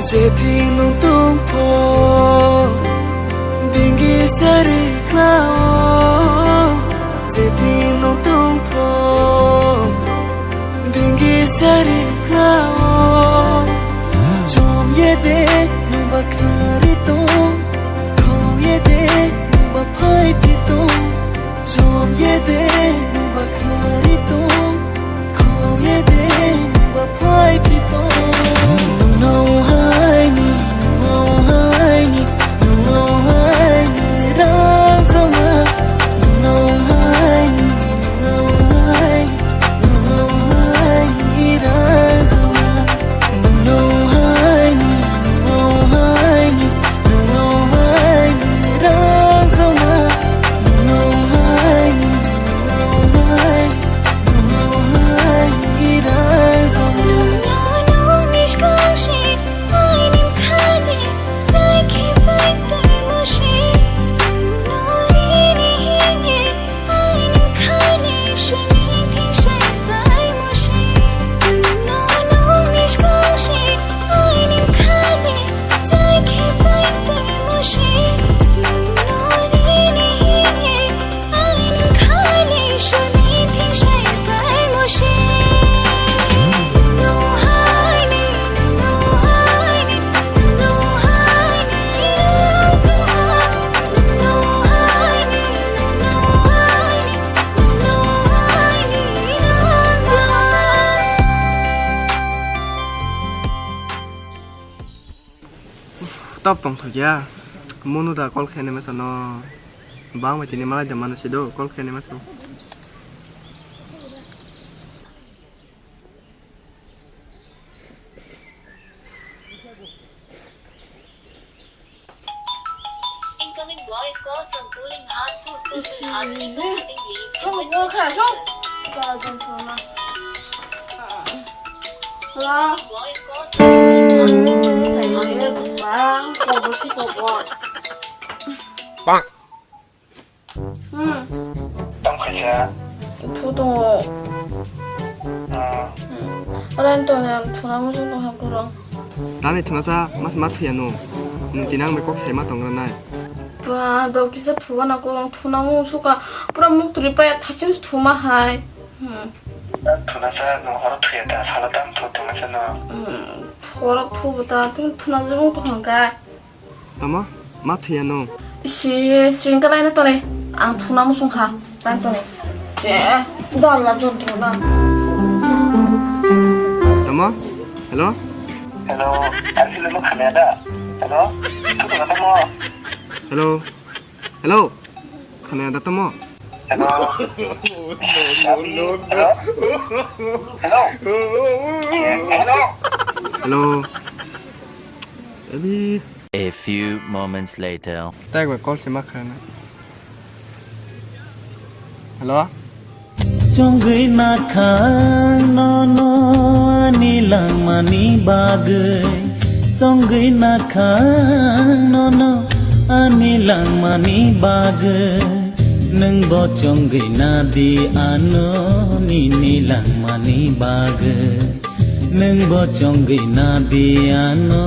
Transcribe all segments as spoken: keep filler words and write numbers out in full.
Jethi nung tongpho, bingi sari khlao. Jethi nung tongpho, bingi sari khlao. Chom ye de, nungba khlari tong. Khao ye de, nungba phai pi tong. Chom ye de, nungba khlari tong. Khao ye de, nungba phai pi tong. Nungno haini, nungno haini, nungno haini, rajama. Nungno haini, nungno haini, nungno haini, rajama. Nungno haini, nungno haini, nungno haini, rajama. Nungno haini, nungno haini, nungno haini, rajama. Nungno nung miskang si, aini khani, jai khi pai tui musi. Nungno rini hingi, Tap tong thok ya. Mono da call khaini masa no. Bang bai tini malai da mano sido call khaini masa. Incoming voice call from Kuling Atsu. Kuling Atsu. Song bo kha, song. Hello. Voice call from Kuling Atsu. Bang, kobo si kobo. Bang. Hmm. Tong khaisa. Thu tongo. Hmm. Hmm. Ora tong yang thuna mo tong ha kuro. Tani thuna sa mas ma thuya no. Nung tinang me kok sai ma tong nai. Ba do kisa thuga na kuro thuna mo suka pura muk turi pa thasim thuma hai. Hmm. Thuna sa no horo thuya ta sala tam thu tong sa no. Hmm. Horo thu ta thuna jebong to hangka. Tamo? Ma thuya no? Si, sring ka laina tole. Ang thuna musung kha. Lain tole. Je, dalla jontro na. Tamo? Hello? Hello. Ang sila mo khamya da. Hello? Tutu ka tamo? Hello? Hello? Khamya da tamo? Hello? No, no, no, no. Hello? Hello? Hello? Hello? Abi. A few moments later. Tei bai call se ma khaina. Hello? Chongwi nakhang nono ani langmani bagwi. Chongwi nakhang nono ani langmani bagwi. Nwngbo chongwi nadi ano nini langmani bagwi. Nwngbo chongwi nadi ano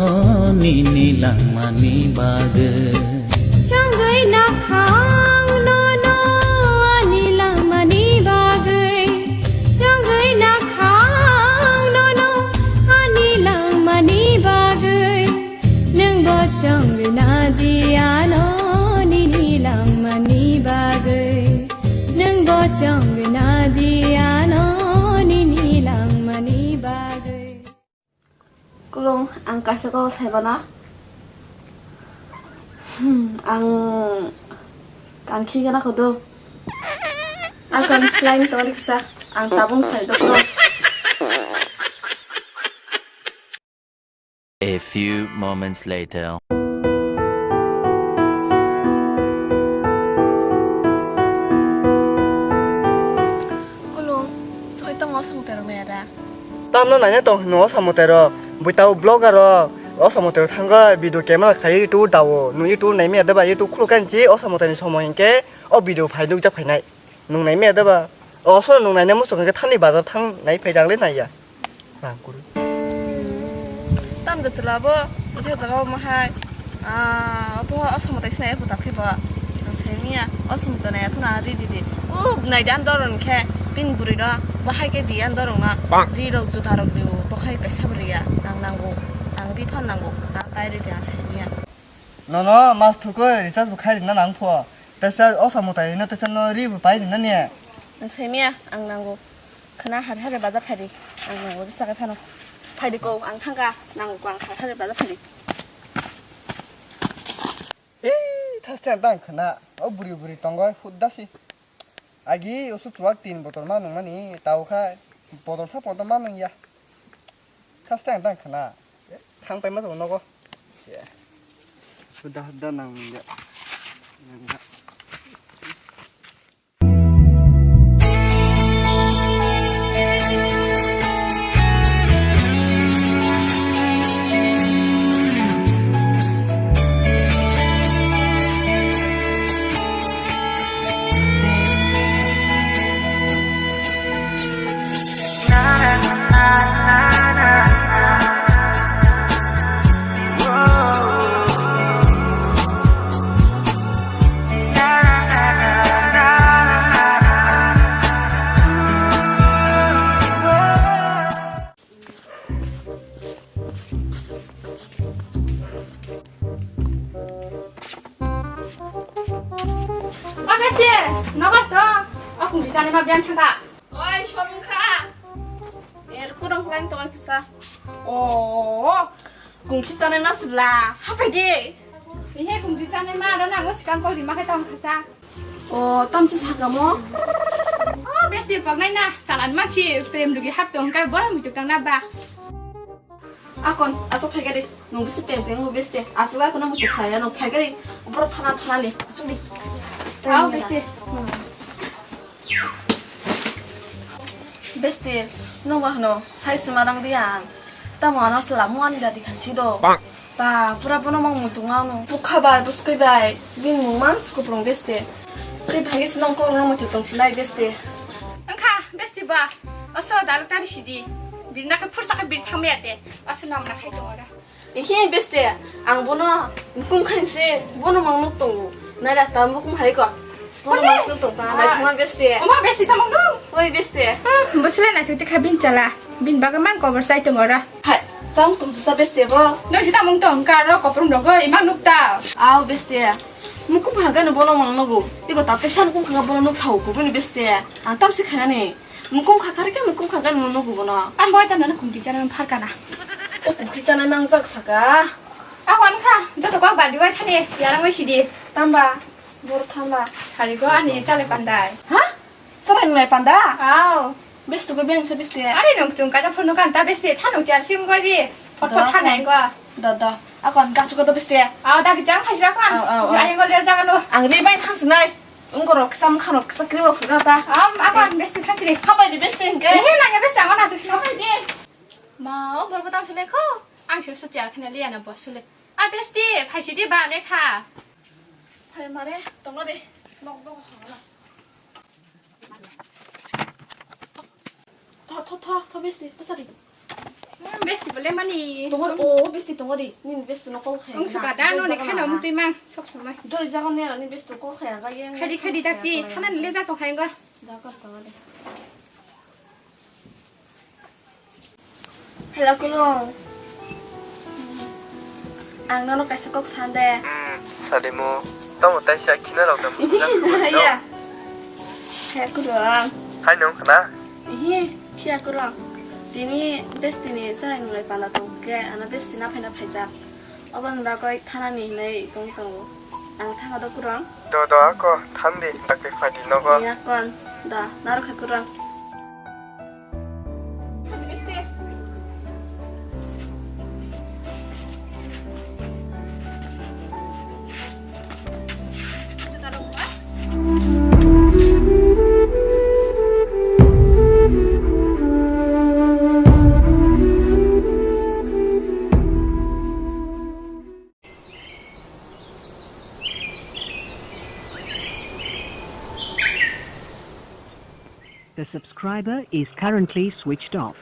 nini langmani bagwi. Chongwi nakhang nono ani langmani bagwi. Chongwi nakhang nono ani langmani bagwi. Nwngbo chongwi nadi ano nini langmani bagwi. Nwngbo chongwi nadi ano nini langmani bagwi. Kulung, ang kaisa kok saibana. Hmm, ang kangkhi gana khodo. Ang kan line to riksa, ang tabung sai dokro. A few moments later. Kulung, soi tamo samung terok naya da? Tamno naina tong hino o samung terok? Bui tao vlogger rok o samung terok thangoi video camera khai YouTube dao. Nung YouTube naimaya da ba? YouTube khuluk kan chi o samung terni somo hinkhe o video phai nukjak phainai. Nung naimaya da ba? O sono nung naina muchung hinkhe thani bazar thang nai phai dangle naiya. Rang kuru. Tam da chwla bo. Ita jaga omo hai, ah, obo osomo tai sinai ebo takhe bo. Ang sai manya, osomo to nai phano ri di di. O nai dan doron khe, pin bwrwi no, bo hai khe di an dorong na. Bang. Ri rok juta rok ri o, bo khai kaisa bo ri ya. Ang nango, ang ri phan nango, ang kai ri di ang sai manya. Nono mas thukoi recharge bo khai rina nang pho. Tesa osa mutai no tesa no ri bo pai rina ne. Ang sai manya, ang nango. Khna har har baja phai di. Ang nango jesa kai phano. Phai di ko, ang thangka. Nango ko, ang har har baja phai di. Ei, thaste ang tang khna. O buri buri tongo, hut dasi. Agi osu chuwak tin botol ma nung mani, tau kha botol sa botol ma nung ya. Thaste ang tang khna. Thang pai ma jabo nogo. Huda huda nang ya. Nang ya. O besi, nobar to. O kungti chani ma biyan thangka. Oi, somung kha. Er kurang lang tong kisa. O, kungti chani ma sibla. Hapai di. Ihe kungti chani ma ro nango sikang ko rima khai tong khasa. O, tamsi sakamo? O, besti poknai na, chalan masi prem dugi hap tong kai bora muituk tang na ba. Akon, asok phai gari, nung bisi peng peng nung besti, asok akon nung muituk khai ya nung phai gari, boro thana thana ni, asok ni. Tao besti. Besti, nung ba hano, sai sima rang di ang. Tamo ano sela muani dadi khasi do. Bang. Ba, pura bono mang muitung ano. Bukha bai, buskui bai. Bini mung mang si kuplung besti. Tei bhagi si nong kok rwna muitu tong sinai besti. Wngkha besti ba. Oso daluk tari sidi. Birna khe phursa khe bir thangmaya de. Oso namna khai tong ora. Ehe besti. Ang bono kum khain se. Bono mang nuk tongo. Naira tam bukum hai ko. Bono mang nuk tong pa. Nai thangma besti. Oma besti tamang dong. Oi besti. Busle nai thuk tikha bin chala. Bin baga mang kobor sai tong ora. Hai, tang tong sa besti bo. No si tamung tong karo koprum rogo imang nuk ta. Aw besti. Mukum haga no bono mang nogo. Iko tate san kum khaga bono nuk sao ko bini besti. Ang tam si khana ni. Mukum khakar ke mukum khaga no nogo bono. An boy tan na kum ti chana phar kana. O kum ki chana nang jak saka. A wan kha, joto ko badi wai thani, yarang wai sidi. Tamba, bor thamba. Sari go ani chale pandai. Ha? Chale nai panda? Aw. Besti ko beng se besti. Ari nung tung kaja phunu kan ta besti, thanu tiar sim go ri. Phot phot thanai go. Da, da. Akon gachuk ko besti. Aw, da ki jang khajira kon. Aw, aw, aw. Ayo go ler jaga no. Ang ri bai thansinai. Ungorok sam khanok sakri bo phunata. Am, akon besti thansini. Hapai di besti hingke. Ini nanya besti ang ona susi hapai di. Ma, o borgo tang sule kho. Ang se sutiar khane liya na bo sule. A besti, phai sidi ba lekha. Phai mare, tongo de. Nok nok songala. Tho, tho, tho, tho, besti, pasari. Hmm, besti bole mani. Tongo, o, besti tongo di. Nin besti no call khaya. Ung suka da no ne khana mutui mang, sok somai. Dori jaga ne ani besti call khaya ga yang. Khadi, khadi dati, thana ni le ja tong khaya ga. Da kar tongo de. Hello, Kulung. Ang nono kaisa kok sande. Hmm, sadimu. Tamo taisa khina rok dam. Iya. He, Kulung. Hai nung khna? Ihi, khiya Kulung. Tini besti ni chwrai nunglai panda tong khe, ano besti na phaina phaijak. Oboni bagwi thanani hinwi tong tongo. Ang thanga do Kurang. Do do ako than di dakti phadi nogo. Iya kon. Da, narwkha Kurang. The subscriber is currently switched off.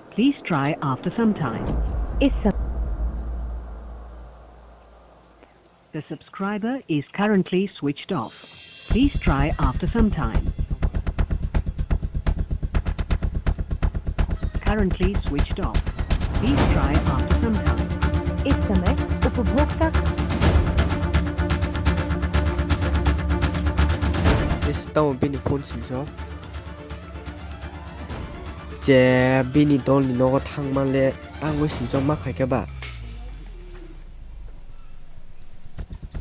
Please try after some time. Is sub- The subscriber is currently switched off. Please try after some time. Currently switched off. Please try after some time. इस समय उपभोक्ता इस tamo bini phone swijak. Je bini dolni nogo thangma le ang wi swijak ma khaikhe ba.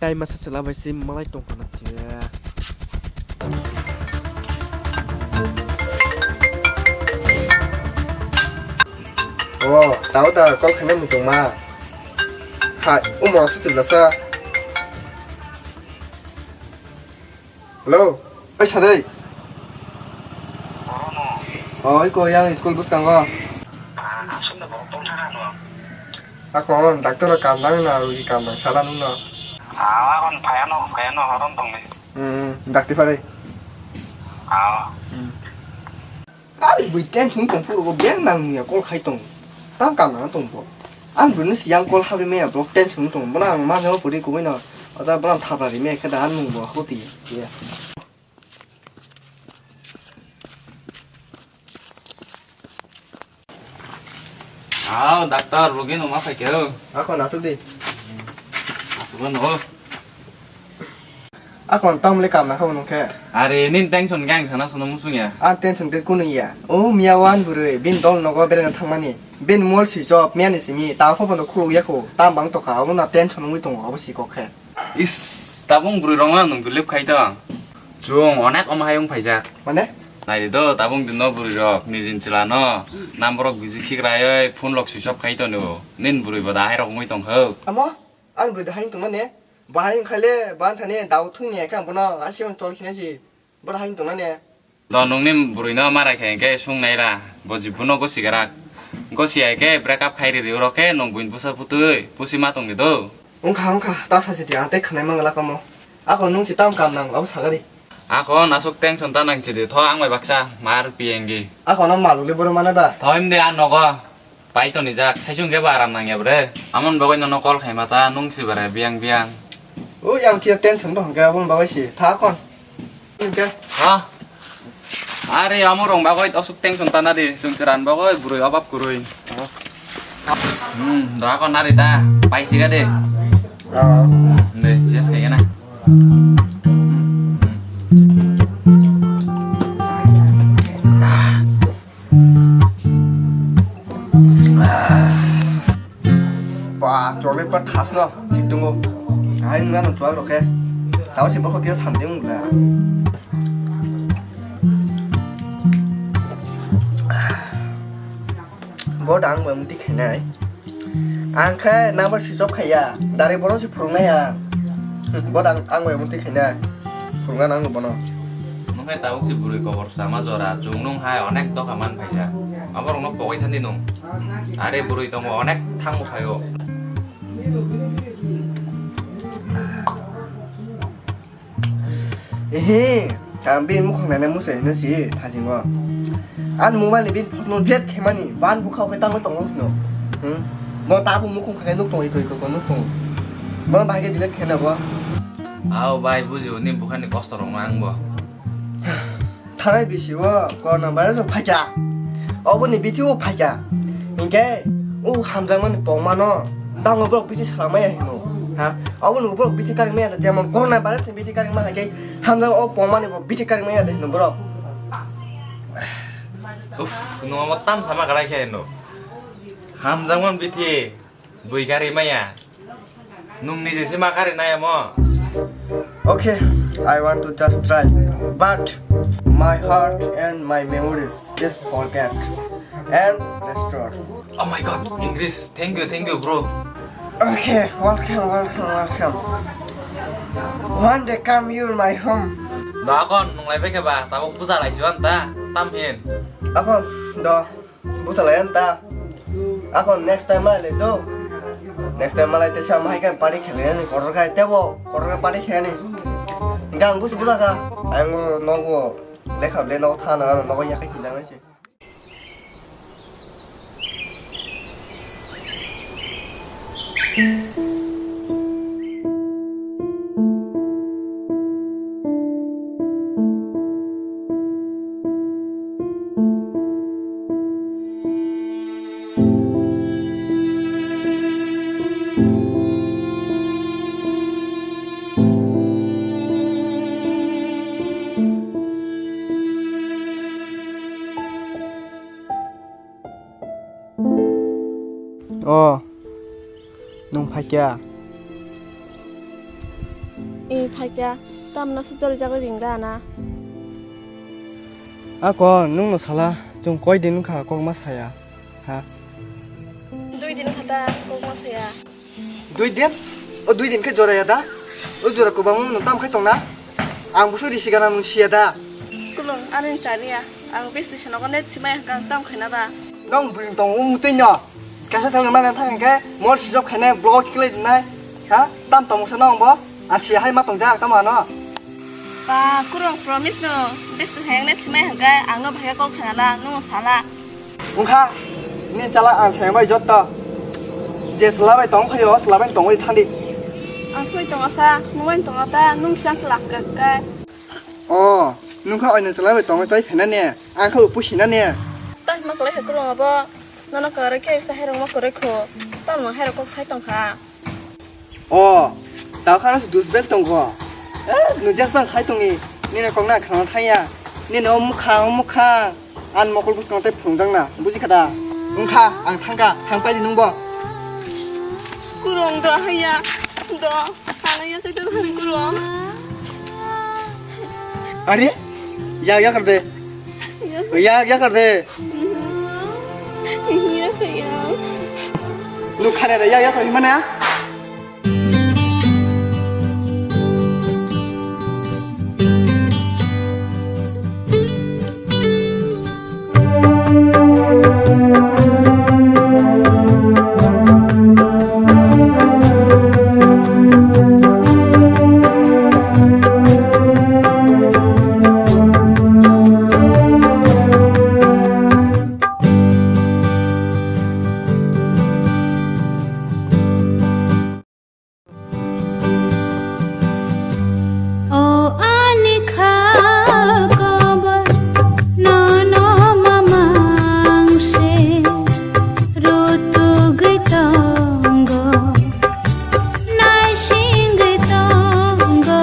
Tai masa chwla bai se malai tongkha na khe. O, tao da call khaina muchungma. Hai, omo sa chwla sa. Hello, oi sadai. Orono. Oi ko yang school bwskango. Ah, aswkno borok tongthara no. Akon doctor kam nang na, rugi kam nang sala nung no. Ah, akon phayano, phayano horom tongni. Hmm, dakti pare. Ah. Hmm. Ari bui tension tong puro go beng nang niya call khai tong. Tam kam nang tong bo. Ang bui no siyang call habri me block tension tong. Bona ang ma no puri kubui no. Oja bona thapra ri me khe da ang nung bo hoti. Ya. Aw, doctor, rogi no ma phai khe. Akon asuk di. Asuk no. Akon tam le kam na kha nung khe. Are nin tension gang sana sana musung ya. An tension ke kunu ya. O miya wan buru bin dol nogo bereng thangmani. Bin mol si job miya ni simi ta pho bono khuluk ya kho. Tam bang to kha abo na tension wi tongo abo si kok khe. Is, tabung bwrwi rok no nwng believe khai tong. Chwng onek omo hai wng phaijak. Mane? Nai di do, tabung din no bwrwi rok, nijin chwla no, number rok busy khikraioi, phone rok switch off khai tongo. Nin bwrwi bo da hai rok wngwi tong kho. Amo? Ang bwrwi da hai wng tong mane? Bahai wng khai le, ban thani dao thung ni ekha bono, asi wng chol khina si. Bwrwi hai wng tong mane? Do nungni bwrwino marai khe hwnkhe sung naira, bo jibwno gosi grak. Gosi hai khe break up khai ridi, oro khe nung buini bwsa putui, pusi ma tongdi do. Wngkha, wngkha, ta sachidi, ang tei khwnai mangla kamo. Ako nung si tam kam nang, abo sagari. Ako nasuk tension ta nang chidi, tho ang bai baksa, mar piyengi. Ako no maluli boro mane ba? Tho himdi a nogo. Pai toni jak, saisung khe ba aram nangya bre. Amon bagwi nono call khaima ta, nung si bara biyang biyang. O yang khe tension bo hwnkhe aboni bagwi si. Tha kon. Hwnkhe. Ha? Are amo rong bagwi asuk tension ta nadi, chwng chwran bagwi bwrwi obab kwrwi. Hmm, da kon nari ta, pai siga de. Ah. De, just kaya na. Hmm. Ba, chole pa thas no, thik tongo. Ai, nang no chuak rokhe. Tao se bokho kisa sandi wng bla. Bo dang bai muti khainai. Ang khe number switch off khaiya, dari bono se phurungnai ang. Bo dang ang bai muti khainai. Phurungna nango bono. Nung khe tabuk se bwrwi kobor sama jora, chwng nung hai onek doka man phaisa. Abo rokno pogwi thandi nung. Are bwrwi tongo onek thangbo phaio. Ehe, ang bini mukhang naina muchai hino si thasingo. Ang mobile ni bini photo no delete khaimani, ban bukha khe tangwi tongo hino. Hmm? Bo tabuk mukhang khe nuk tongo, iko iko nuk tongo. Bono bahai khe delete khaina bo. Ao bai, bujio, ni bukhani kosto rok no ang bo. Thanai bisi o corona virus rok phaikha. Oboni bithi o phaikha. Hinkhe o hamjakmani pokmano dango borok bithi salamaya hino. Ha? Oboni borok bithi karikmaya da, jemon corona virus ni bithi karikma hai khe hamjak o pokmani bo bithi karikmaya da hino borok. Uff, no amo tam sama garai khe hino. Hamjakmani bithi. Bui gari maya. Nung nije se ma gari nai amo. Okay, I want to just try, but my heart and my memories is forget and destroyed. Oh my God, English. Thank you, thank you, bro. Okay, welcome, welcome, welcome. One day come you in my home. Da kon nung lai beke ba, tabuk busa lai siwan ta, tam hin. Ako, do. Busa lai ta. Ako next time ma le do. Next time ma lai te sa ma hai kan party khele ni kotor kai tebo, kotor kai party khele ni. Gang busa busa ka. Ang nogo lekha le no thana nogo yakai kijang se. O, nwng phaikya? I phaikya, tamno se jori jagwi ringra na. Ako, nwngno sala, chwng koi din wngkha kok ma saya, ha? Dui din wngkha ta, kok ma saya. Dui din? O dui din khe jora ya da? O jora kwbangma nwng tam khai tongna? Ang busu risi gana nwng siya da? Kulung, ani chariya. Ang besti senogo net simai hwnkha ang tam khaina da? Nong bring tong o mutui no. Kaisa thang ma thang khe mor sijok khaine blogo kiklai dinai. Ha? Tam tong sa nong bo? Ang siya hai ma tong jak tam ano. Ba, kurang promise no. Besti hayang net simai hwnkha ang no bahai kok sana la, nwng sala. Wngkha, nini chala ang sayang bai jotto. Je chwla bai tong phaio, chwla bai tongwi thandi. Ang soi tongo sa, nwng bai tongo ta, nwng siyan chwla hwnkha kai. O, nwng kha oino chwla bai tongwi chai phaina ne, ang kha upu sina ne. Ta hima kwlai kha kwrwng abo, nono kwrwi khe sa herong ma kwrwi kho, tamo herok kok sai tong kha. O, tao khana se dusbel tongo. Eh, nujak bang sai tongi. Nini kok na khana thaya. Nini o mukha, o mukha. An mokol bus kong tai phungjang na. Buji khada. Wngkha, ang thangka, thang pai di nungbo. Kurong do haya. Do. Ana ya sai do hari kurong. Are? Ya, ya kar de. Ya. Ya, ya kar de. Ya saya. Nuk khare de, ya, ya kar mana? O ani kha kobor nono mamang se rutugwi tongo, naisingwi tongo.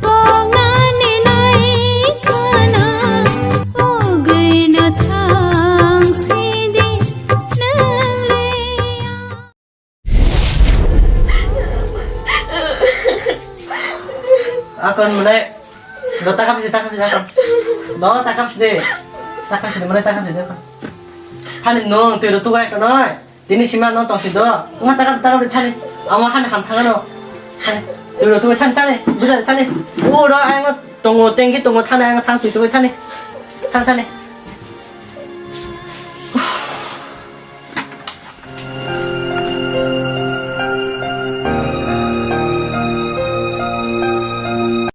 Poknani nai khana, pogwino thang sidi nang leya. Akon mane, do takap si, takap si, takap. Do takap si de. Takap si de, mane takap si de. Hani nong, tui ro tugai kanai. Tini sima no tongsi do. Nga takap takap di thani. Ama hani ham thangano. Thani. Tui ro tugai thani thani. Buja thani. Uro ayang tongo tengki tongo thani ayang thang tui tugai thani. Thang thani.